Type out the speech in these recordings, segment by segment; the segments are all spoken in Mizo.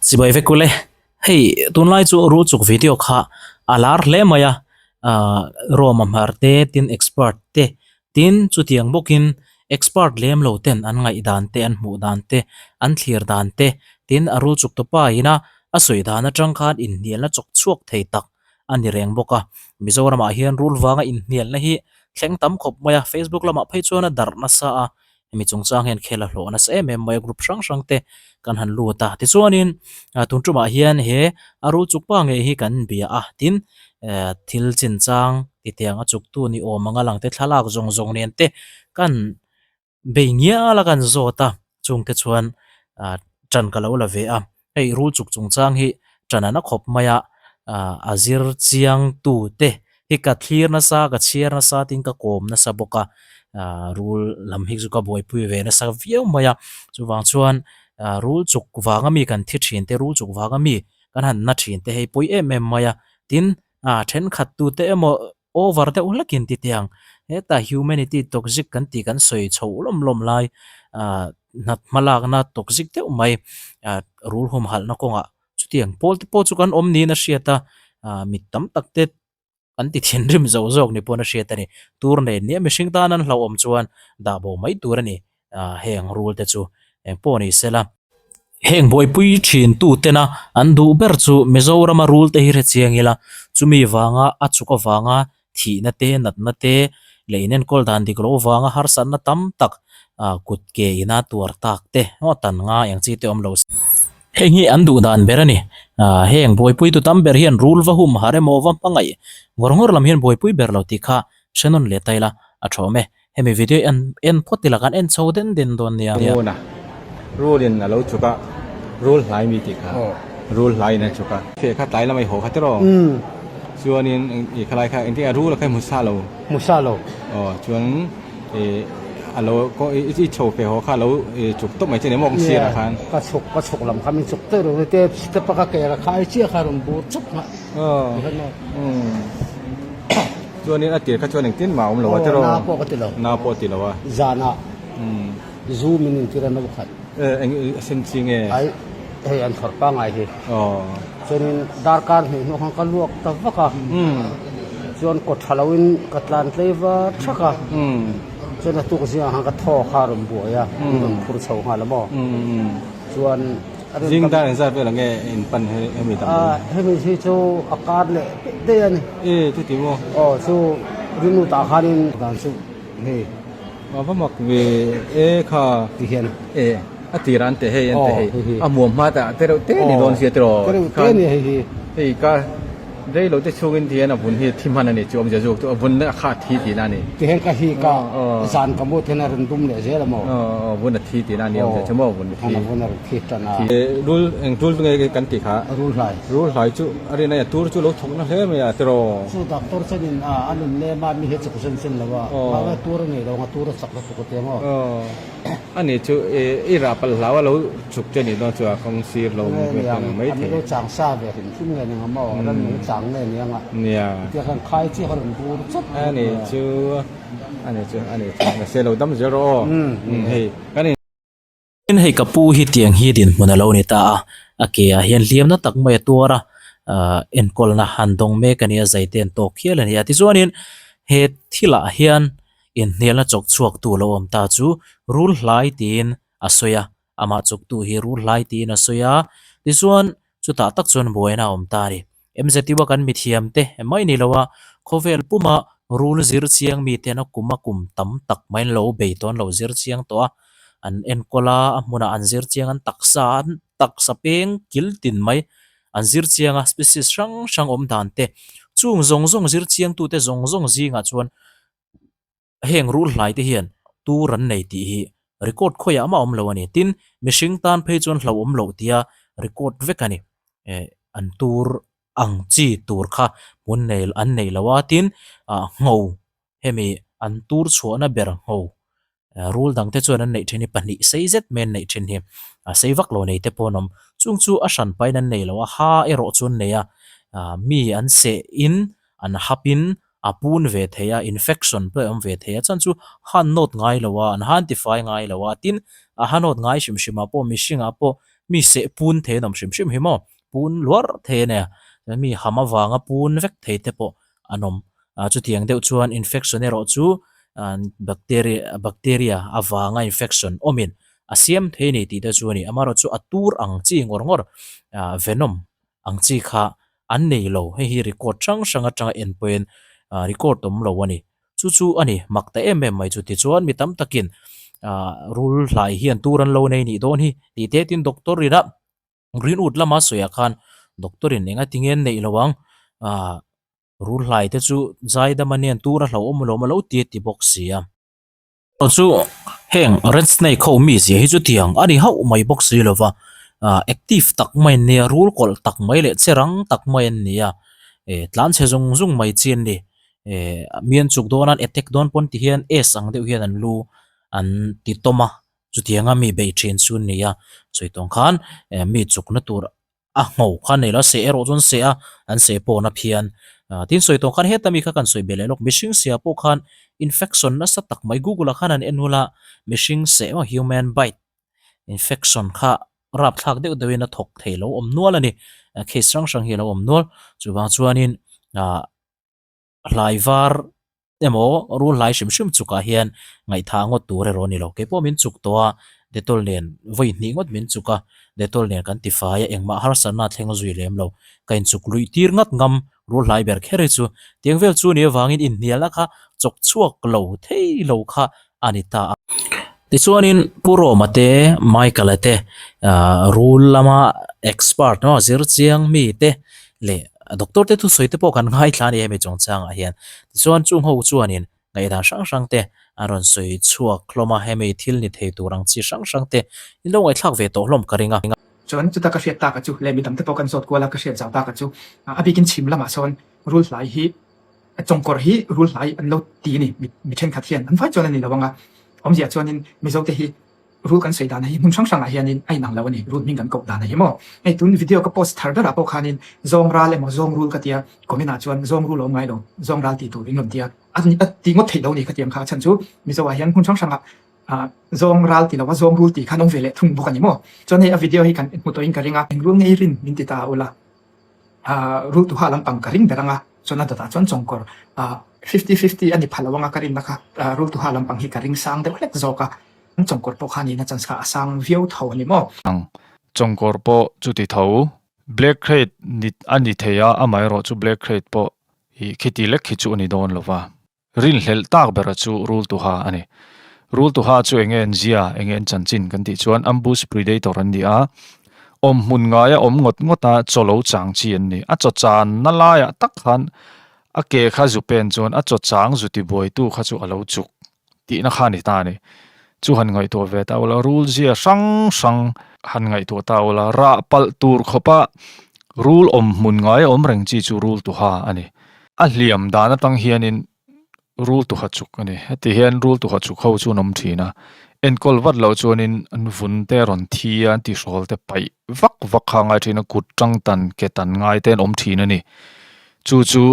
Chibai vek ule, hei tunlai chu rul chuk video kha a lar hle mai a, ah Rome a hmar te tin expert te tin chutiang bawkin expert lem lo ten an ngaih dan te an hmuh dan te an thlir dan te tin a rul chuk tawpa ina a sawi dan atang khan inhnialna chawk chhuak thei tak a ni reng bawk a, Mizoramah hian rul vanga inhnialna hi thleng tam khawp mai a, Facebook lamah phei chuan a darh nasa a. Hemi chungchang hian khel a hlawh nasa em em mai a, group hrang hrang te kan han lut a. Tichuanin tun tumah hian he a rul chuk pa ngei hi kan bia a, tin thil chinchang titiang a chuktu ni awm anga lang te thlalak zawng zawng nen te kan bei ngial a kan zawt a, chungte chuan tan ka lo la ve a. Hei rul chuk chungchang hi tan an a khawp mai a, a zir chiang tu te hi ka thlir nasa ka chhiar nasa tin ka kawm nasa bawk a, rul lam hi chu ka buaipui ve nasa viau mai a, chuvang chuan rul chuk vanga mi kan thi thin te rul chuk vanga mi kan han na thin te hei pawi em em mai a, tin thenkhat tu te emaw over deuh hlakin ti teh ang. Hetah humanity toxic kan tih kan sawi chho lawm lawm lai ah hnat hmalakna toxic deuh mai ah rul humhalhna kawngah chutiang pawl te pawh chu kan awm niin a hriat a ah mi tam tak te an ti thinrim zo zawk ni pawn a hriat a ni. Tur nei nia mihring tan an hlauhawm chuan dah bo mai tur a ni. ah heng rul te chu eng pawh ni sela. Heng buaipui thin tu tena an duh ber chu Mizorama rul te hi hre chiang ila chumi vanga a chuk avanga thihna te natna te leh inenkawl dan dik loh avanga harsatna tam tak ah kut ke ina tuar tak te maw tan nga eng chi te awm lo se. Heng hi an duh dan ber a ni. Ah heng buaipui tu tam ber hian rul va hum har emaw va hmangaih ngawr ngawr lam hian buaipui ber lo tih kha hre nawn leh ta ila a tha awm e. Hemi video en en phawt ila kan en chho den den dawn nia. Nguna rul in alo chuk a, rul hlai mi tih kha, rul hlai in a chuk a. Feh kha tlai lamah i haw kha tiraw? Chuanin i khalai kha engtin a rul a kha i hmu sa lo. Hmu sa lo. Aw chuan i alo i chho feh haw kha alo chuk tawp mai che ni maw kawng sirah khan. Ka chhuk ka chhuk lam kha min chuk teuh reuh te step a ka ke ka khai chiah kha rawn bur chuk nghah. Aw. Chuanin a tir kha chuan engtin mah a awm lo a tiraw? Aw, na pawh ka ti lo. Na pawh ti lo a. Zanah zu min intir a no khat. E, eng a sen chi nge? Ai, hei an thawrh pangngai hi. Aw. Chuanin darkar hnih hnuah khan ka luak ta vak a. Chuan kaw tha loin ka tlan tlei va thak a. Chuan a tuk zingah khan ka thaw kha a rawn buai a, min rawn phur chho nghal a maw. Chuan Zing dar engzat vel ang nge in pan hemi dang dawn? Hemi hi chu a kar leh pek daih a ni. E chuti maw? Aw chu rinnu tah khanin dan chu hei. A va mak ve e kha. Ti hian. E a tirah an teh hei an teh hei. A muam hma tah te reuh te ni dawn sia tiraw? Te reuh te ni hei hi. Hei ka. Rei lo te chhungin ti hian a vun hi thi hman a ni chu awmzia zawk chu a vun a kha a thi tihna a ni. Ti hian ka hi ka zan ka mut hian a rawn dum leh zel a maw? Aw vun a thi tihna a ni awmzia chu maw vun a thi. A vun a rawn thi tan a. Rul eng tul nge kan tih kha? Rul hlai. Rul hlai chu a rin a tur chu lo thawk na hle mai a tiraw? Chu doctor chuanin a a nun lem a mi hi chuk zen zen lo a, mahse tur a nei lo ang a tur a chak lutuk a ti ang aw. A ni chu i rah palh hlau a lo chuk che nih dawn chu a kawng sir lo nge ni ang mai thei. An lo chang sa ve hrim hrim nge ni ang maw ran nung chang nge ni ang a. Nia. Tia khan khai chi kha rawn bur chawt A ni chu a ni chu a ni chu mahse lo dam zel rawh aw. Hei kan in. Tin hei ka pu hi tiang hi dinhmun a lo ni ta a, a ke ah hian hliamna tak mai a tuar a, ah enkawlna han dawng mek a nia zai te an tawk hial a ni a. Tichuanin he thilah hian Inhnialna chawk chhuaktu lo awm ta chu rul hlai tiin a sawi a, amah chawktu hi rul hlai tiin a sawi a, tichuan chutah tak chuan buaina a awm ta a ni. MZU-a kan mithiamte mai ni loa khawvel puma rul zir chiang miten a kum a kum tam tak mai an lo bei tawh an lo zir chiang tawh a, an enkawl a, a hmunah an zir chiang an taksa an taksa peng kil tin mai an zir chiang a, species hrang hrang awm dan te chung zawng zawng zir chiangtute zawng zawng zingah chuan Heng rul hlai te hian tur an nei tih hi record khawiah mah awm lo a ni. Tin, mihring tan phei chuan hlauhawm loh tia record vek a ni. Eh an tur ang chi tur kha hmun nei an nei lo a, tin ah ngho hemi an tur chhuahna ber ngho Rul dang te chuan an neih thin hi pahnih sei zet mai an neih thin hi a sei vak lo nei te pawh an awm. Chung chu a hran pahin an nei lo a, ha erawh chu an nei a, mi an seh in an hap in a pun ve thei a, infection pawh a awm ve thei a, chuan chu han nawt ngai lo a, an han tifai ngai lo a, tin a ha nawt ngai hrim hrim ah pawh mihring ah pawh Mi seh pun thei an awm hrim hrim hi maw? Pun luar thei a nia. Chuan mi ham avanga pun vek thei te pawh an awm. Ah chutiang deuh chuan infection erawh chu bacteria bacteria avanga infection awmin a siam thei a ni tih te chu a ni. Amaherawhchu a tur ang chi ngawr ngawr ah venom ang chi kha an nei lo. Hei hi record hrang hrang atanga en pawhin ah record awm lo a ni. Chu chu a ni, mak ta em em mai chu. Tichuan mi tam takin ah rul hlai hian tur an lo nei nih dawn hi tih te tin doctor ina Greenwood lama sawiah khan doctor in enga tinge an neih lo ang ah rul hlai te chu zaidam a nen tur a hlauhawm alawm a lo ti a ti bawk si a. Chu heng red snake ho mi zia hi chu tiang a ni hauh mai bawk si lova ah active tak mai an nia rul kawlh tak mai leh che rang tak mai an ni a eh tlan chhe zung zung mai chi an ni eh mi an chuk dawn a an attack dawn pawn ti hian s ang deuh hian an lu an ti tawm a chutianga mi bei thin chu an ni a sawi tawng khan eh mi chukna tur a ngho kha nei lo a seh erawh chuan seh a an seh pawn a phian ah tin sawi tawh khan heta mi kha kan sawi belh leh lawk mihring seh pawh khan infection nasa tak mai google ah khan an en hula mihring seh emaw human bite infection kha rapthlak deuh deuh in a thawk thei lo awm nual a ni case hrang hrang hi a lo awm nual chuvang chuanin ah. hlai var emaw rul hlai hrim hrim chukah hian ngaihthah ngawt tur erawh a ni lo. Keipawh min chuk tawh a, Dettol nen vawi hnih ngawt min chuk a, Dettol nen kan tifai a, engmah harsatna a thleng zui lem lo. Ka inchuk luih tir ngat ngam rul hlai ber kher hi chu tiang vel chu nih avangin inhnialna kha chawk chhuak lo thei lo kha a ni ta a. Tichuanin Pu Roma te, Michael-a te, rul lama expert emaw zir chiang mi te leh doctor te thusawi te pawh kan ngaithla a ni hemi chungchangah hian. Tichuan chung ho chuanin ngaihdan hrang hrang te an rawn sawi chhuak hlawm a, hemi thil ni thei tur ang chi hrang hrang te in lo ngaihthlak ve tawh hlawm ka ring a. Chuan chuta ka hriat taka chu leh midang te pawh kan zawt kual a ka hriat zau taka chu a bikin chhim lamah sawn rul hlai hi Chawngkawr hi rul hlai an lo ti a ni. Mi thenkhat hian an vai chuan a ni lo ang a. Awmzia chuanin Mizote hi rul kan sawi dan hi hmun hrang hrangah hianin a inang lo a ni, rul hming kan koh dan a hi maw. Hei tun video ka post thar berah pawh khanin zawng ral emaw zawng rul ka tia, comment ah chuan zawng rul a awm ngai lo, zawng ral tih tur in rawn tia. A ti ngawt theih lo a ni khatiang kha a chhan chu Mizo ah hian hmun hrang hrangah zawng ral ti lo a zawng rul tih khan awm ve leh thung bawk a ni maw. Chuan hei a video hi kan hmu tawhin ka ring a, eng rul ngei rin min ti ta a ula. Rul tuha lampang ka ring ber anga chuan a dawtah chuan chawngkawr fifty fifty a ni pha lo anga ka rinna kha rul tuha lampang hi ka ring sang deuh hlek zawk a, chawngkawr pawh kha nihna chance kha a sang viau tho a ni maw. Chawngkawr pawh chuti tho Black Crate ni a ni thei a, amaherawhchu Black Crate pawh hi khiti lek khi chu a ni dawn lo va. Rinhlelh tak bera chu Rultuha a ni. Rultuha chu enge an zia, enge an chanchin kan tih chuan ambush predator an ni a, awm hmun ngaia awm ngawt ngawta chaw lo chang chi an ni. A chaw channa laiah tak khan a ke kha zu pen chuan a chaw chang zu tibuaitu kha chu a lo chuk tihna kha a ni ta a ni. Chu han ngaihtuah ve ta ula, rul zia hrang hrang han ngaihtuah ta ula, rah palh tur khawpa rul awm hmun ngaia awm reng chi chu Rultuha a ni. A hliam dan atang hianin rul tuha chuk a ni. Heti hian rul tuha chuk ho chu an awm thin a, enkawl vat loh chuanin an vun te a rawn thi a, an tihrawl te paih vak vak kha a ngai thin a, kut tang tan ke tan ngai te an awm thin a ni. Chu chu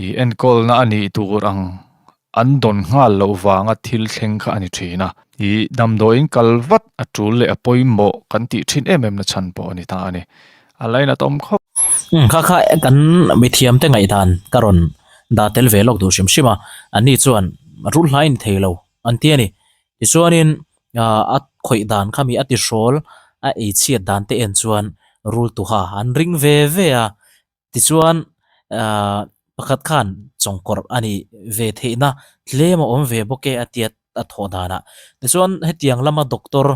ih enkawlna a nih tur ang an dawn nghal loh vanga thil thleng kha a ni thin a. Ih damdawiin kal vat a tul leh a pawimawh kan tih thin em em na chhan pawh a ni ta a ni. A lainat awm khawp. Umm kha kha kan mithiam te ngaihdan ka rawn dah tel ve lawk duh hrim hrim a, anni chuan rul hlai ni thei lo an ti a ni. Tichuanin a khawih dan kha mi a ti hrawl a ei chhiat dan te en chuan rul tuha an ring ve ve a, tichuan pakhat khan chawngkawrh a nih ve theihna tlem a awm ve bawk e a ti a a thawh danah. Tichuan hetiang lama doctor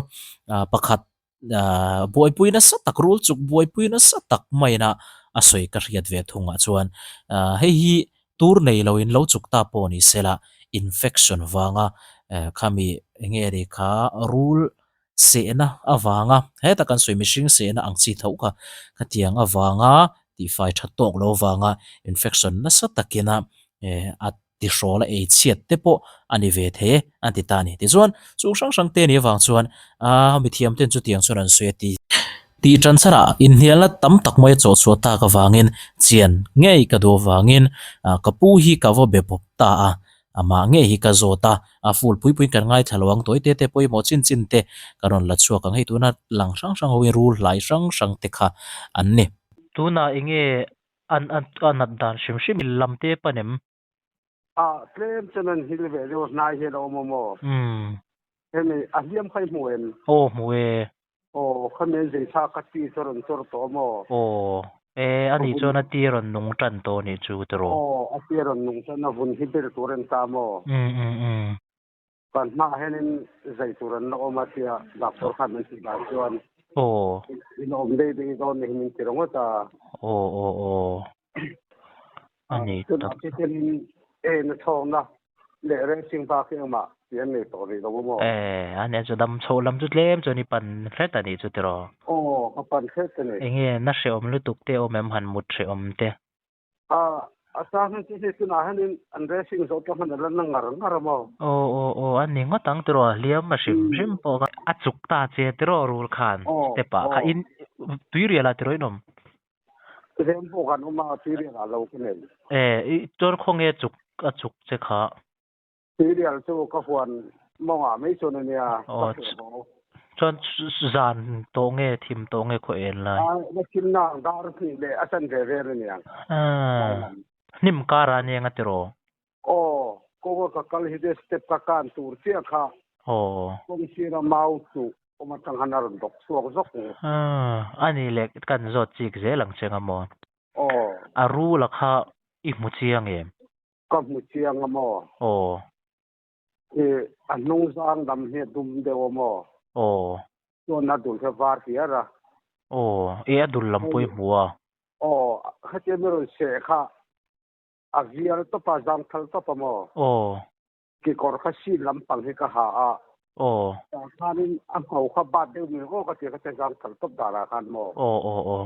pakhat Ahh buaipui nasa tak rul chuk buaipui nasa tak maina a sawi ka hriat ve thungah chuan ahh hei hi tur nei lo in lo chuk ta pawh ni sela infection vanga eh khami enge ni kha rul sehna avanga heta kan sawi mihring sehna ang chi tho kha khatiang avanga tihfai tha tawk lo vanga infection nasa takina eh a tihrawl a ei chhiat te pawh a ni ve thei e an ti ta a ni. Tichuan, chung hrang hrang te nih avang chuan aaa mithiam ten chutiang chuan an sawi a ti. Tih tan chhanah inhnialna tam tak mai a chawhchhuah tak avangin chian ngei ka duh avangin ka pu hi ka va be bawp ta a. Amah ngei hi ka zawt a, a full pui puiin kan ngaithla lo ang tawi te te pawimawh chin chin te ka rawn la chhuak ang. Hei tuna lang hrang hrang hoin rul hlai hrang hrang te kha an ni. Tunah enge an a nat dan hrim hrim lam te pan em? A tlem chuan an hil ve deuh a hnai hian a awm a maw? Hemi a hliam kha i hmu em? Aw hmu e. Aw khami an zei thlak kha ti chu a rawn chawr tawh a maw? Aw e a nih chuan a ti a rawn nung tan tawh a nih chu tiraw? Aw a ti a rawn nung tan a vun hi ber tur a ni ta maw? Kan hmaah hianin zai tur an la awm a tia doctor khan an tih dan chuan Aw. In awm dei dei dawn ni hi min ti ringawt a. Aw aw aw. A ni tak. Tunah te hianin en a chhawngna leh racing bak hi engmah tih an nei tawh rih lo maw? Eh, a nia chu dam chhoh lam chu tlem chuan i pan hret a nih chu tiraw? Aw, ka pan hret a ni. Enge na hrehawm lutuk te awm em han mut hrehawm te? A, a chang hian chu hei tunah hianin an racing zawh tawh hman a la na ngar ngar a maw? Aw aw aw, a ni ngawt ang tiraw, hliam a hrim hrim pawh kha. A chuk ta che tiraw rul khan step ah kha in tuirial ah tiraw in awm? Zem pawh kan awm a, tuirial ah lo ka nei. E, i chuan khawnge chuk a chuk che kha? Tuirial chu ka huan mawngah mai chuan a nia, ka hreh haw. Chuan zan tawh nge thim tawh nge khaw en lai? A, na thim na ang dar hnih leh a chan ve vel a niang. Hnim kar a nia nga tiraw? Aw, kawnga ka kal hi te step ka kan tur chiah kha. Aw. Kawng sira mau chu awm atang khan a rawn bawk chhuak zawk nge. A ni leh kan zawt chik zel ang che nga maw? Aw. A rula kha i hmu chiang em? Ka hmu chiang a maw? Aw. I a hnung zang dam hi a dum deuh a maw? Aw. Chuan a dul hi a var hiar a. Aw, i a dul lam pawh i hmu a. Aw, khatia mi rawn seh kha a vial tawp a, zang thal tawp a maw? Aw. Kekawr kha sin lampang hi ka ha a. Aw. Tah khanin a ngho kha bat deuh mi aw ka ti khatia zang thal tawp danah khan maw? Aw aw aw.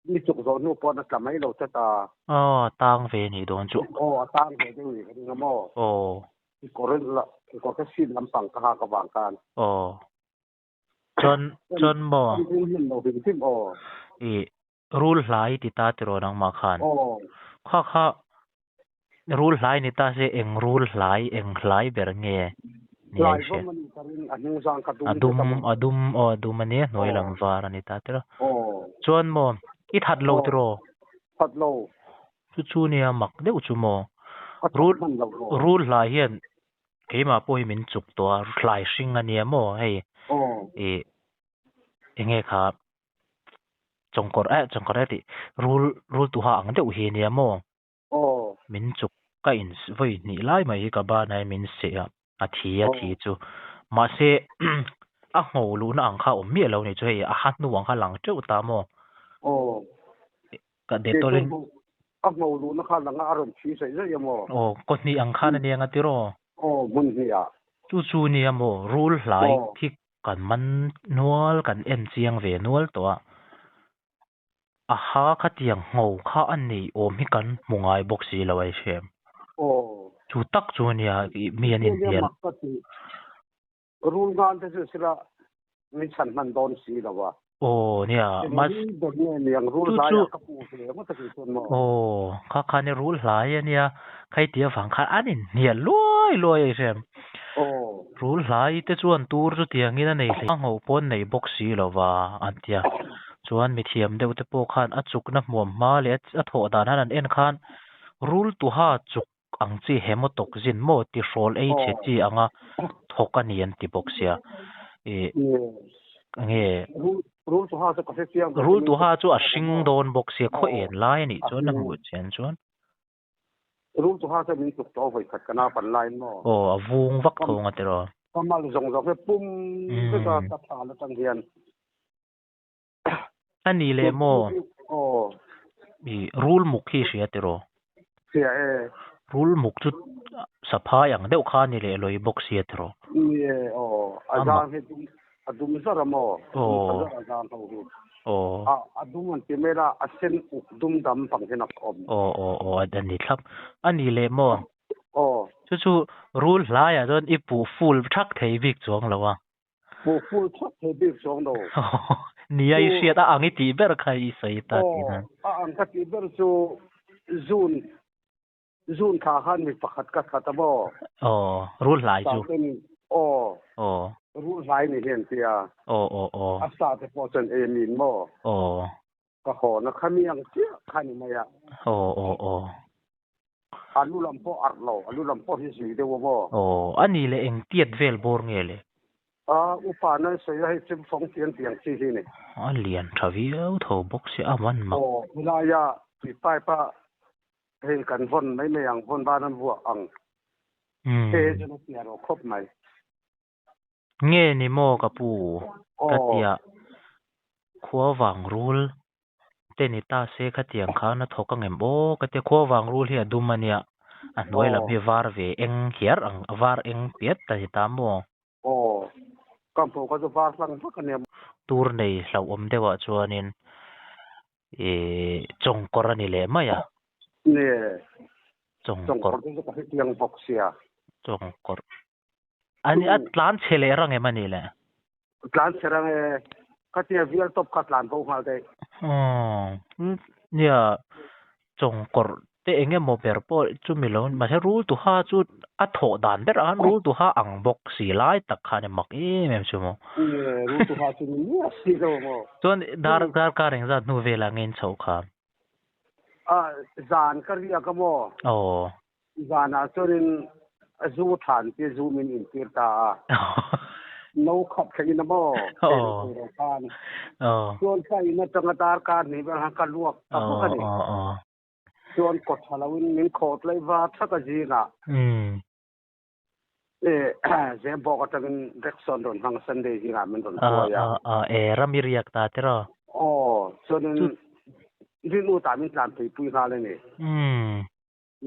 Mi chuk zawh hnu paw'n a tla mai lo tlat a. Aw, a tang ve nih dawn chu. Aw, a tang ve deuh nih ka ring a maw? Aw. Kekawr kekawr kha sin lampang ka hak avang khan. Aw. Chuan, chuan maw? Kan ring hlim lo hrim hrim aw. I rul hlai ti ta tiraw nangmah khan? Aw. Kha kha rul hlai ni ta se eng rul hlai, eng hlai ber nge ni a Hlai i hriat? vawm a nih ka ring, a hnungzang ka dum A te dum, ka maw? a dum, aw a dum a nia, hnuai Aw. lam var a ni ta tiraw. Aw. Chuan maw, i that lo Aw. tiraw? That lo. Chu chu nia mak deuh chu maw? Ka that Rul, hman lo maw? rul hlai hian keimah pawh hi min chuk tawh a, hlai hring a nia maw hei Aw. i enge kha chawngkawr eh chawngkawr eh tih rul rul tuha ang deuh hi ania maw? Aw. Min chuk ka in vawi hnih lai mai hi ka banah hian min seh a, a thi a thi chu. Mahse a ngho luhna ang kha a awm miah lo ni chu hei a ha hnu ang kha a lang teuh ta maw? Aw. Ka dettol in. A ngho luhna kha lang a a rawn thi zaih zaih a maw? Aw, kaw hnih ang khan ania nga tiraw? Aw, hmun hnih ah. Chu chu nia maw rul hlai khi Kan man nual, kan en chiang ve nual tawh a. Aha, khatiang ngho kha a nei awm hi kan hmu ngai bawk si lo ai hrem. Aw. Chu tak chu ania mi an inhnial. Mak ka ti. Rul ngan te chu sila min chhan hman dawn si lo a. Aw nia, mas. Rul ber nge niang rul Chu hlai chu. ah ka puh ve ngawt a tih chuan maw. Aw, kha khan i rul hlai ania, khaiti avang khan an inhnial luai luai ai hrem. Aw. Rul hlai te chuan tur chu tiangin a nei hle. A ngho pawn nei bawk si lo va an ti a. Chuan mithiam deuh te pawh khan a chukna hmuam hma leh a thawh dan han an en khan rul tuha chuk ang chi hemotoxin maw ti hrawl ei chhe chi anga thawk a ni an ti bawk sia. Ih nge rul tuha chu a hring dawn bawk sia khaw en lai a nih chuan a hmuh chian chuan. Rul tuha chu min tluk tawh vawi khat ka naupan laiin maw? Aw a vung vak tho ang a tiraw? Ka mal zawng zawng hi pum vek a ka thal atang hian. A ni leh maw? Aw. I rul muk hi hria tiraw? Hria e. Rul muk chu saphai ang deuh kha a ni leh lawi bawk sia tiraw? Ni e, aw. A zang hi dum a dum zar a maw? Aw. A zar a zang ho hi. Aw. A a dum an ti mai la, a sen uk dum dam pang hian a awm. Aw aw aw a ni thlap. A ni leh maw? Aw. Chu chu rul hlaiah chuan i puh full thak thei bik chuang lo a. Puh full thak thei bik chuang lo. Nia i hriat a ang i tih ber kha i sawi ta tih nan. Aw, a ang ka tih ber chu June. Zun thla khan mi pakhat ka that a maw? Aw, rul hlai chu. Tah chuan aw. Aw. Rul hlai ni hian tia. Aw aw aw. A sa te pawh chuan ei min maw? Aw. Ka haw na kha mi ang chiah kha ni mai a. Aw aw aw. A lu lam pawh arh lo, a lu lam pawh hi zui deuh a maw? Aw, a ni leh eng tiat vel bawr nge le? A upa nan sawi a hei chu fawng tiang tiang chi hi ni. A lian tha viau tho bawk sia a man mak. Aw, helaia tui pipe a Hei kan vawn mai mai ang, vawn ban an vuah ang. He chuan a tia rawh khawp mai. Nge ni maw ka pu? Ka tia khuavang rul te ni ta se khatiang khan a thawk angem aw ka tia khuavang rul hi a dum ania a hnuai lam hi var ve eng hiar ang var eng piat a ni ta maw? Aw ka hmuh kha chu var hlang vak ania. Tur nei hlauhawm deuhah chuanin Ih chawngkawr a ni leh mai a. Nge Chawngkawr. Chawngkawr te chu ka hetiang bawk sia. Chawngkawr. Ani a tlan chhe leh rang em a ni le? Tlan chhe rang e. Khatia vial tawp kha tlan bo nghal daih. Aww. Nia chawngkawr te eng emaw ber pawh chu mi lo mahse rul tuha chu a thawh dan ber ah khan rul tuha ang bawk si lai tak khan i mak em em chu maw. Nge rul tuha chu ni miah si lo maw. Chuan dar dar kar engzat hnu velah nge in chhoh kha? A zan ka riak a maw? Aw. Zanah chuanin zu than te zu min intir ta a. No khap thlengin a maw? Aw. Khan. Aw. Chuan ka in atanga dar kar hnih vel khan ka luak ta bawk a ni. Aw aw. Chuan kawt tha loin min khawt laih va thak a zingah Zembawk atangin Jackson rawn hmang Sunday zingah min rawn hruai a. E ram i riak ta tiraw? Aw, chuanin Rinnu tah min tlan pui nghal a ni.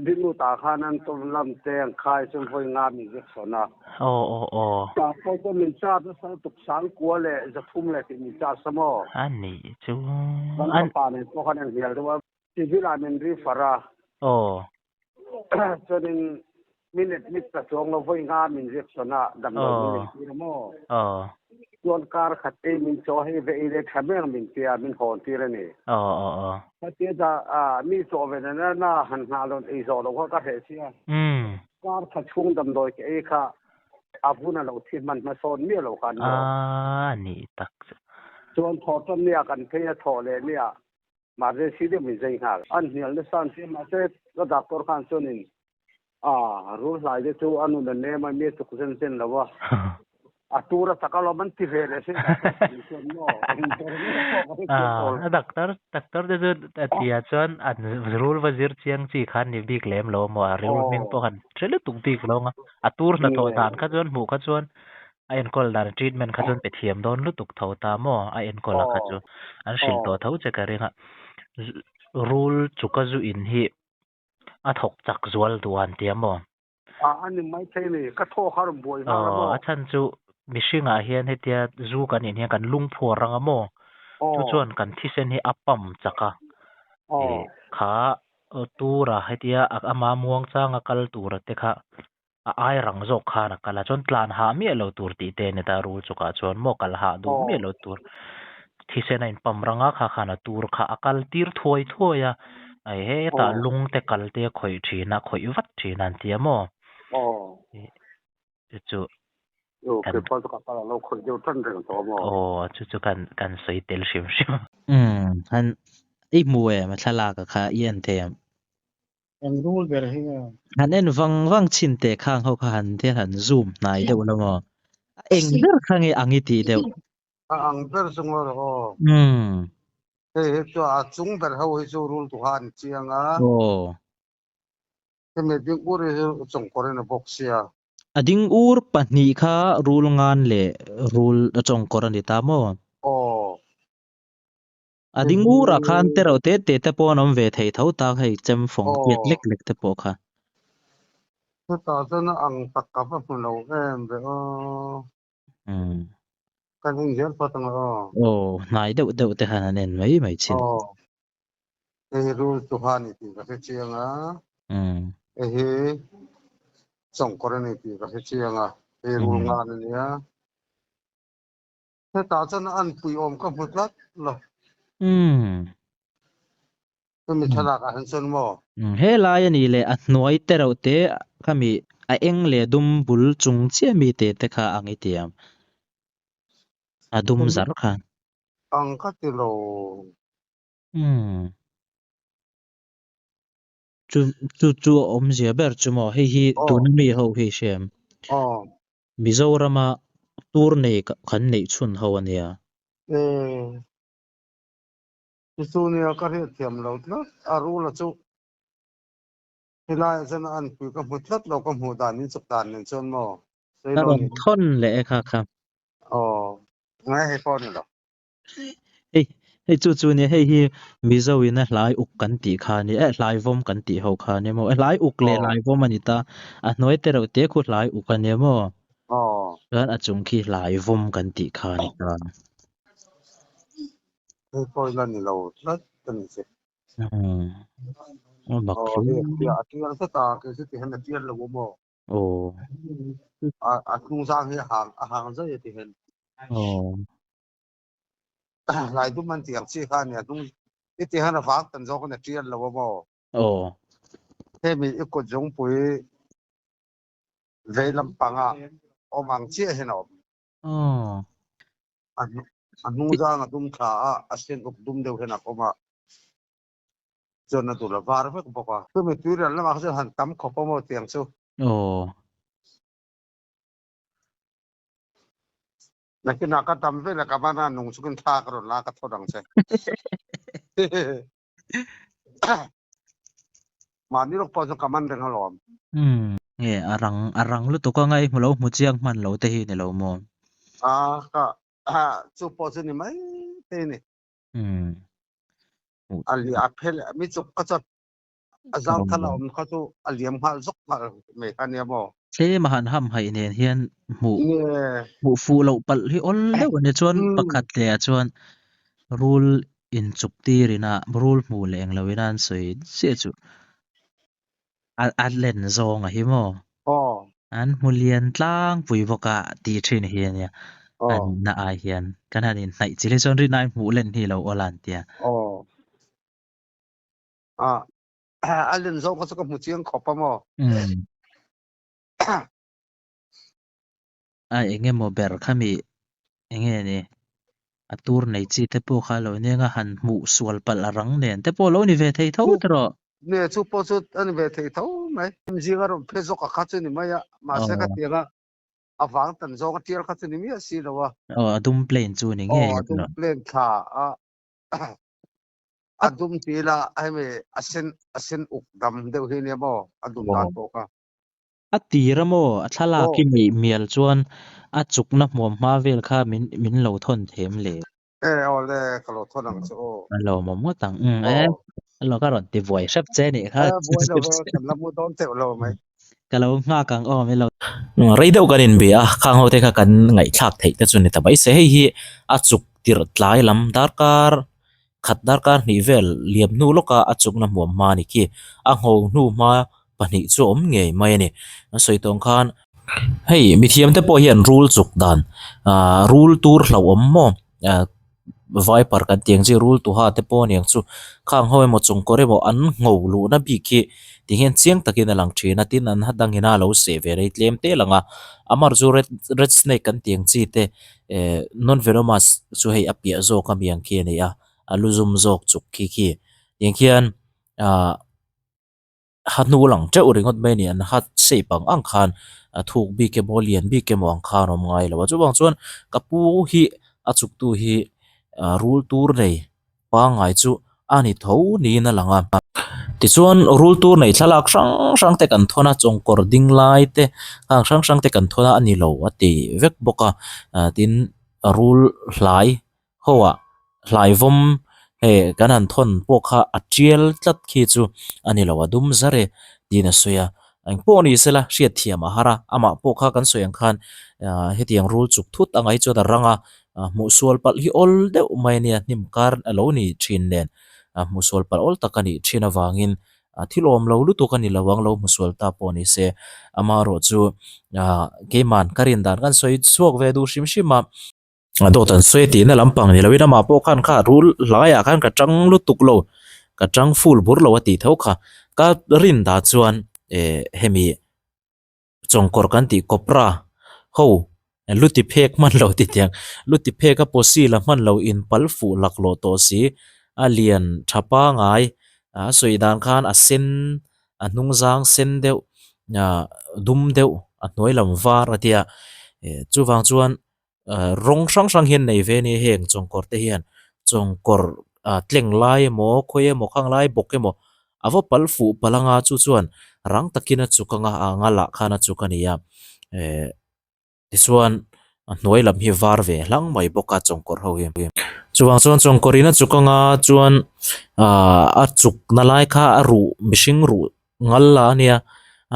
Rinnu tah khan an tawm lam te an khai chuan vawi nga min Jackson a. Aw aw aw. Tah pawh chuan min charge nasa lutuk sangkua leh zathum leh tih min charge a maw? A nih chu. Kan fapa nen pawh khan an hnial deuh a. Civil ah min refer a. Aw. Chuanin min admit ta chuang lo vawi nga min reaction a damdawi min ei tir a maw. Aw. Chuan kar khat ei min chaw hei ve ei leh tha mek min tia min hawn tir a ni. Aw aw aw. Khatia da mi chaw ve na na han nghah lawn ei zawh lo kha ka hreh sia. Kar khat chhung damdawi ka ei kha a vun a lo thi hman hmasawn miah lo khan maw. A nih tak chu. Chuan thawh tan nia kan phei a thawh leh nia Mahse si deuh min zai nghal. An hnial nasa an hria mahse ka doctor khan chuanin a rul hlai te chu a nun a nem a mi a chuk zen zen lo a, a tur a tak alawm an ti ve leh si doctor pahnih chuan maw eng ber nge pawh ka hrethiam tawh lo. A doctor doctor te chu a tia chuan an rul va zir chiang chi khan ni bik lem lo maw a rul hming pawh khan hre lutuk bik lo ang a, a tur hnathawh dan kha chuan hmuh kha chuan A enkawl dan treatment kha chuan pe thiam dawn lutuk tho ta maw? A enkawl a kha chu an hrilh tawh tho che ka ring a. Rul chuka zu in hi a thawk chak zual duh an tia maw? A a ni mai thei ni, ka thaw kha rawn buai nghal a maw? A chhan chu mihringah hian hetia zu kan in hian kan lungphuar ang a maw? Chu chuan kan thisen hi a pump chak a, kha tura hetia ama muangchanga kal tura te kha A ai rang zawk khan a kal a, chuan tlan hah miah lo tur tih te a ni ta, rul chukah chuan maw kal hah duh miah lo tur thisen a inpam rang a, kha khan a tur kha a kal tir thuai thuai a, ai hetah lung te kal te a khawih thin a, khawih vat thin a an ti a maw? Chu chu kan aw chu chu kan kan sawi tel hrim hrim. Umm han i hmu em a thlalak a kha i en thei em? Eng rul ber hi nge? Han en vang vang chhin teh khang ho kha han thil han zoom hnai deuh lo maw? A eng ber kha nge ang i tih deuh? A ang ber chu ngaw rawh aw. Umm. Hei hi chu a chung ber ho hi chu rul tuha an chiang a. Aw. Hemi ding ur hi chu chawngkawr in a bawk sia. A ding ur pahnih kha rul ngan leh rul chawngkawr a ni ta maw? Aw. A ding urah khan te reuh te te te pawh an awm ve thei tho tak hei chem fawng tiat lek lek te pawh kha. Chutah chuan a ang tak ka va hmu lo em ve aw. Kan en zel phawt ang aw. Aw, hnai deuh deuh te khan an en mai mai thin. Aw, hei hi rul chu kha a ni tih ka hre chiang a. Hei hi chawngkawr a ni tih ka hre chiang a, hei rul ngan a nia. Hetah chuan an pui awm ka hmu tlat lo. Umm. Hemi thlalak ah hian chuan maw? He lai a nih leh a hnuai te reuh te khami a eng leh dum bul chung chiah mi te te kha ang i tiam. A dum zar kha. Ang ka ti lo. Umm. Chu chu chu a awmzia ber chu maw hei hi tuna mi ho hi hriam. Mizorama tur nei kan neih chhun ho a nia. Chu chu nia ka hriat thiam lo tlat a rula chu helaiah chuan a anpui ka hmu tlat lo ka hmuh dan in chuk dan nen chuan maw sawi Ka lo rawn ni. thawn leh e kha kha. Aw ngai hei pawh a ni lo. Hei hei chu chu nia hei hi Mizo in a hlai uk kan tih kha a ni e hlai vawm kan tih ho kha a nia maw hlai uk leh hlai vawm a ni ta a hnuai te reuh te khu hlai uk a nia maw chuan a chung khi hlai vawm kan tih kha a ni ta. Hei pawh ila ni lo tlat a ni che. Aw bak Aw hei a tial a tial tlat a kei chu ti hian a tial lo awm aw. Aw. A a hnung zang hi a hang a hang zai a ti hian. Aw. Lai dum an tih ang chi kha a ni a hnung i ti hian a vang tan zawk in a tial lo awm aw. Aw. Hemi i kut zungpui vei lampanga awm ang chiah hian a awm. Aw. A hnung zang a dum thla a, a sen uk dum deuh hian a kawm a, chuan a dul a var vek bawk a. Chumi tuirial lamah kha chuan han tam khawp a maw tiang chu. Aw. Nakinah ka dam vel a, ka ban a nung chungin thla ka rawn la a, ka thaw dang che. Mahni lawk pawh chu ka man reng alawm. Umm. Nge a rang a rang lutuk a ngai hmu lo hmu chiang hman lo te hi ni lo maw? A ka chu pawh chu ni mai thei ni. Umm. A li a phel mi chuk kha chuan a zau thal a awm kha chu a liam nghal zawk nghal mai kha nia maw? Tlem a han ham haih nen hian hmuh hmuh fuh loh palh hi awl deuh a ni chuan pakhat leh ah chuan rul inchuk tir ina rul hmuh leh englo ina an sawi chiah chu a a len zawng a hi maw? An hmu lian tlangpui bawk a tih thin hi a nia a nihna ai hian kan han inhnaih chil hi chuan rin ai hmuh len hi lo awl a an tia. A len zawng kha chu ka hmu chiang khawp a maw? A eng emaw ber kha mi eng nge ni a tur nei chi te pawh kha lo nia nga han hmuh sual palh a rang nen te pawh lo ni ve thei tho te rawh. Nge chu pawh chu a ni ve thei tho mai. Zinga rawn phe zawk a kha chu ni mai a, mahse ka tiang a a vang tan zawng a tial kha chu ni miah si lo a. Aw a dum plain chu ni ngei Aw a dum plain thla a a dum ti ila hemi a sen a sen uk dam deuh hi nia maw a dum dan pawh kha. A tir a maw? A thlalak i neih mial chuan a chukna hmuam hma vel kha min min lo thawn them le. E aw le, ka lo thawn ang che aw. A lo mawm ngawt ang. Umm e, a lo ka rawn ti buai hrep che nih kha. E buai lo ve, kan la mu dawn teuh lo mai. Ka lo nghak ang aw min lo. Rei deuh kan inbe a, khang ho te kha kan ngaihthlak theih te chu ni ta mai se. Hei hi a chuk tirh tlai lam darkar khat darkar hnih vel liam hnu lawka a chukna hmuam hma ni khi a ngho hnu hma pahnih chu a awm ngei mai a ni. An sawi tawng khan hei mithiam te pawh hian rul chuk dan ahh rul tur hlauhawm maw ahh viper kan tih ang chi rul tuha te pawh a niang chu khang ho emaw chung kawr emaw an ngho luhna bik hi ti hian chiang takin a lang thin a tin an ha dangin a lo seh ve rei tlem tel ang a amar chu red red snake kan tih ang chi te eh non venomous chu hei a piah zawk a mi ang khi a ni a a lu zum zawk chuk khi khi tiang khian ah ha hnu lang teuh ringawt mai a ni an ha shape ang ang khan a thuk bik emaw lian bik emaw ang khan a awm ngai lo a chuvang chuan ka pu hi a chuk tu hi ah rul tur nei pangngai chu a ni tho niin a lang a. Tichuan rul tur nei thlalak hrang hrang te kan thawn a chawngkawr ding lai te hang hrang hrang te kan thawn a a ni lo a ti vek bawk a ah tin rul hlai ho ah hlai vawm hei kan han thawn pawh kha a tial tlat khi chu a ni lo a dum zar e tiin a sawi a engpawh ni sela hriat thiam a har a amah pawh kha kan sawi ang khan ah hetiang rul chuk thut a ngaih chuan a rang a ah hmuh sual palh hi awl deuh mai ania hnim kar a lo ni thin nen ah hmuh sual palh awl tak a nih thin avangin ah thil awm lo lutuk a ni lo ang lo hmu sual ta pawh ni se amaherawh chu ah keiman ka rin dan kan sawi chhuak ve duh hrim hrim a. Dawt an sawi tihna lampang ni loin amah pawh khan kha rul hlaiah khan ka tang lutuk lo. Ka tang full bur lo a tih tho kha. Ka rin dah chuan eh hemi chawngkawr kan tih cobra ho lu ti phek hman lo ti tiang lu ti phek a pawsi la hman lo in pal fuh laklawh tawh si a lian tha pangai a sawi dan khan a sen a hnung zang sen deuh ah dum deuh a hnuai lam var a tia eh chuvang chuan ah rawng hrang hrang hian nei ve a ni heng chawngkawr te hian chawngkawr ah tleng lai emaw khawi emaw khang lai bawk emaw a va pal fuh palh anga chu chuan rang takin a chuk anga a anga lah khan a chuk a ni a eh tichuan a hnuai lam hi var ve hlang mai bawk a chawngkawr ho hi chuvang chuan chawngkawr in a chuk anga chuan ah a chuk na lai kha a ruh mihring ruh ngal la a nia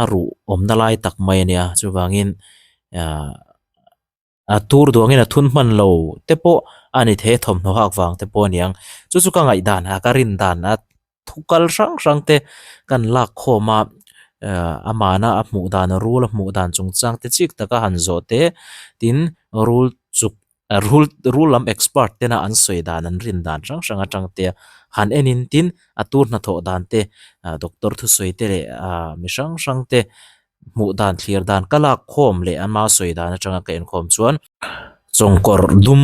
a ruh awmna lai tak mai a nia chuvangin ah. A tur duangin a thun hman lo te pawh a ni thei a thawmhnaw hak vang te pawh a niang. Chu chu ka ngaihdan a ka rin dan a thu kal hrang hrang te kan lak khawm a eh amahna a hmuh dan a rul a hmuh dan chungchang te chik taka han zawh te tin rul chuk rul rul lam expert tena an sawi dan an rin dan hrang hrang atang te han en in tin a tur hnathawh dan te ah doctor thusawi te leh ah mi hrang hrang te hmuh dan thlir dan ka lak khawm leh ama sawi dan atanga ka inkhawm chuan chawngkawr dum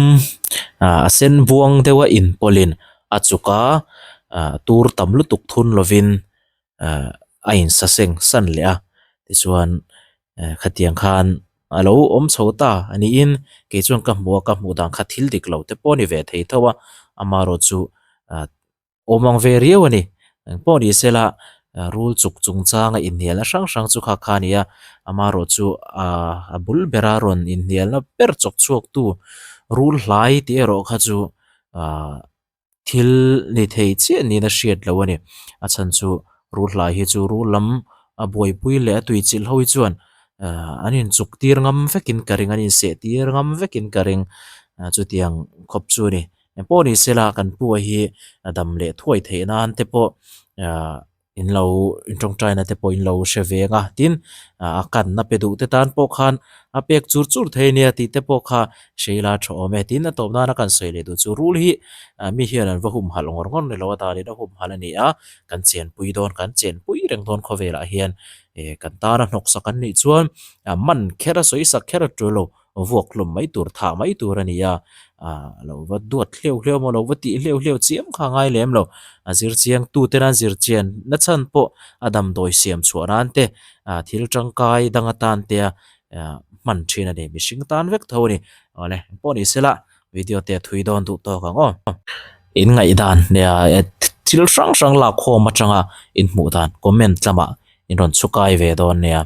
ah a sen buang deuh a inpawlhin a chuk a ah tur tam lutuk thun lovin ah a insa seng san leh a tichuan eh khatiang khan a lo awm chho ta a niin kei chuan ka hmu a ka hmuh dan kha thil dik lo te pawh a ni ve thei tho a amaherawhchu chu ah. Awm ang ve riau a ni. Engpawh ni sela rul chuk chungchanga inhnialna hrang hrang chu kha kha a ni a, amaherawh chu a bul bera rawn inhnialna ber chawk chhuaktu rul hlai tih erawh kha chu thil ni thei chiah niin a hriat loh a ni. A chhan chu rul hlai hi chu rul lam a buaipui leh a tuichilh ho hi chuan an inchuk tir ngam vekin ka ring, an inseh tir ngam vekin ka ring chutiang khawp chu a ni. Engpawh ni sela kan pu a hi a dam leh thuai theih nan te pawh ah in lo in tawngtaina te pawh in lo hre ve ang a tin ah a kanna pe duh te tan pawh khan a pek chur chur thei ania tih te pawh kha hreila tha awm e tin a tawp nana kan sawi leh duh chu rul hi ah mi hian an va humhalh ngawr ngawr ni lo a danin a humhalh a ni a kan chenpui dawn kan chenpui reng dawn khawvelah hian eh kan tana hnawksak an nih chuan ah man kher a sawi sak kher a tul lo. Vuak hlawm mai tur, thah mai tur a ni a, ah lo va duat hleuh hleuh emaw lo va tih hleuh hleuh chiam kha a ngai lem lo. A zir chiang tu te nan zir chian na chhan pawh a damdawi siam chhuah nan te, ah thil tangkai dang atan te a hman thin a ni. Mihring tan vek tho a ni. Awle, engpawh ni sela video te a thui dawn duh tawk ang aw. In ngaihdan nia thil hrang hrang lak khawm atanga in hmuh dan comment lamah in rawn chhukai ve dawn nia.